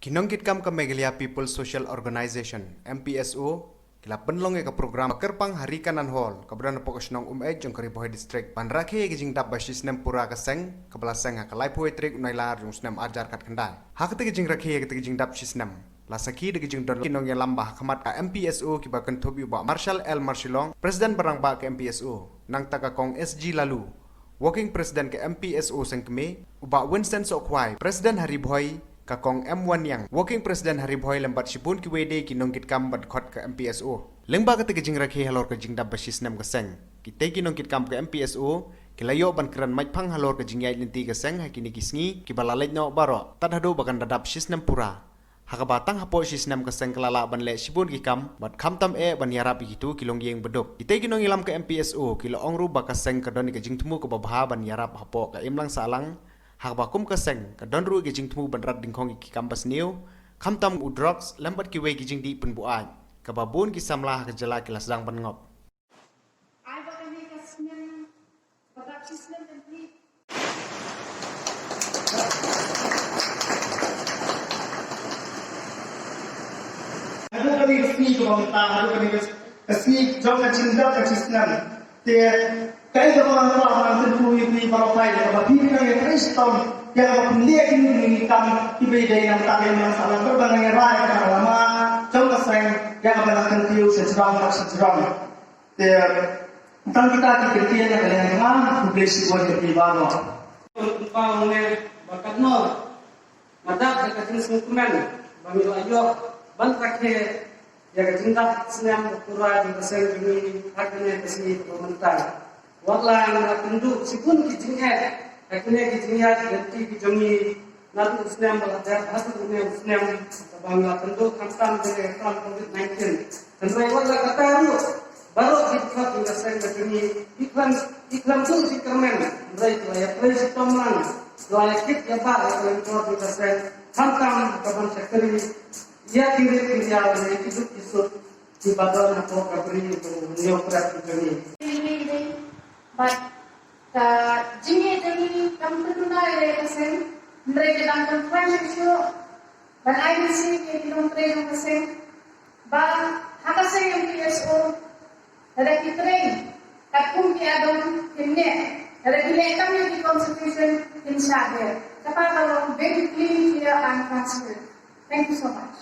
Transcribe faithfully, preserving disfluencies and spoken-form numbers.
Ki nongkitkam ka Meghalaya People's Social Organization, M P S O, ki la pynlong ïa ka program kyrpang ha Ri Kanan Hall, kaba don hapoh ka shnong Umeit jong ka Ri Bhoi District, ban rakhe ïa ka jingdap ba shi snem pura ka seng, kaba la seng ha ka laiphew tarik u Nailar jong u snem arhajar khatkhyndai. Ha kata ka jingrakhe ïa kata ka jingdap shi snem, la sakhi da ka jingdon ki nongïalam ba ha khmat ka M P S O kiba kynthup ïa u Bah Marshal L Marshillong, President ba rangbah ka M P S O, nangta ka Kong S G Laloo, Working President ka M P S O Sengkmie, u Bah Winston Sohkhwai, President ha Ri Bhoi, ka Kong M Wanniang, Working President ha Ri Bhoi, lem bad shibun kiwei de ki nongkitkam ba dkhot ka M P S O. Lyngba kata ka jingrakhe halor ka jingdap ba shi snem ka seng, kitei ki nongkitkam ka M P S O ki la ïoh ban kren mait phang halor ka jingïaid lynti ka seng ha kine ki sngi kiba la leit noh baroh, tad haduh ba kan da dap shi snem pura. Ha kaba tang hapoh shi snem ka seng ka la lah ban leh shibun ki kam, bad khamtam eh ban ïarap ïa kito ki longïing baduk. Kitei ki nongïalam ka M P S O ki la ong ruh ba ka seng ka don ïa ka jingthmu kaba bha ban ïarap hapoh ka imlang sahlang. Ha kaba kum ka seng ka don ruh ïa ka jingthmu ban rat dyngkhong ïa ki kam basniew, khamtam u drugs lem bad kiwei ki jingdih pynbuaid, kaba bun ki samla ha ka jylla ki la sdang ban ngop. Ai ba kane ka snem, ba dap shi snem kan hi. Haduh kane ka sngi kaba mynta, haduh kane ka, ka sngi jong ka jingdap ka shi snem. Te kaei kaba nga kwah ban kyntu ïa phi baroh, kaei kaba phi nang ïa trei shitom ïa kaba pynleh ïa kine ki kam kiba ïadei nangta ka imlang sahlang, kaba nang ïa rai ka lama jong ka seng ïa kaba nang kyntiew sha jrong bad sha jrong. Te tang kita ki kyntien ïa ka liang jong nga, khublei shibun ïa phi baroh. Kumba ong ne ba katno nga dap da ka jingsngewkmen ba ngi la ïoh ban rakhe ïa ka jingdap snem ba pura jong ka seng jong ngi ha kane ka sngi kaba mynta. Wat la nga la kynduh shibun ki jingeh ha kine ki jingïaid lynti ki jong ngi, naduh u snem ba la dep haduh une u snem kaba ngi la kynduh khamtam jong ka kam covid nineteen. Hynrei wat la katta ruh, baroh ki dkhot jong ka seng ka jong ngi ki khlem, ki khlem duh ki kyrmen, hynrei ki la ïa trei shitom lang, ki la ïa kit ïa bah ïa ka lyngkor jong ka seng, khamtam ka ban shakri ïa ki rit ki ïar, ïa ki duk ki suk kiba don hapoh ka bri ka hynñiew prep ka jong ngi. Bad ka jingïeit jong ngi kam pynbna ïa ka seng, hynrei ka dang pynphai shuh shuh ban ai mynsiem ïa ki nongtrei jong ka seng ba ha ka seng M P S O, lada ki trei katkum ki adong, kin neh, lada ki leh kam ïa ki constitution, kin shah der. Kata ka long very clean, clear and transparent. Thank you so much.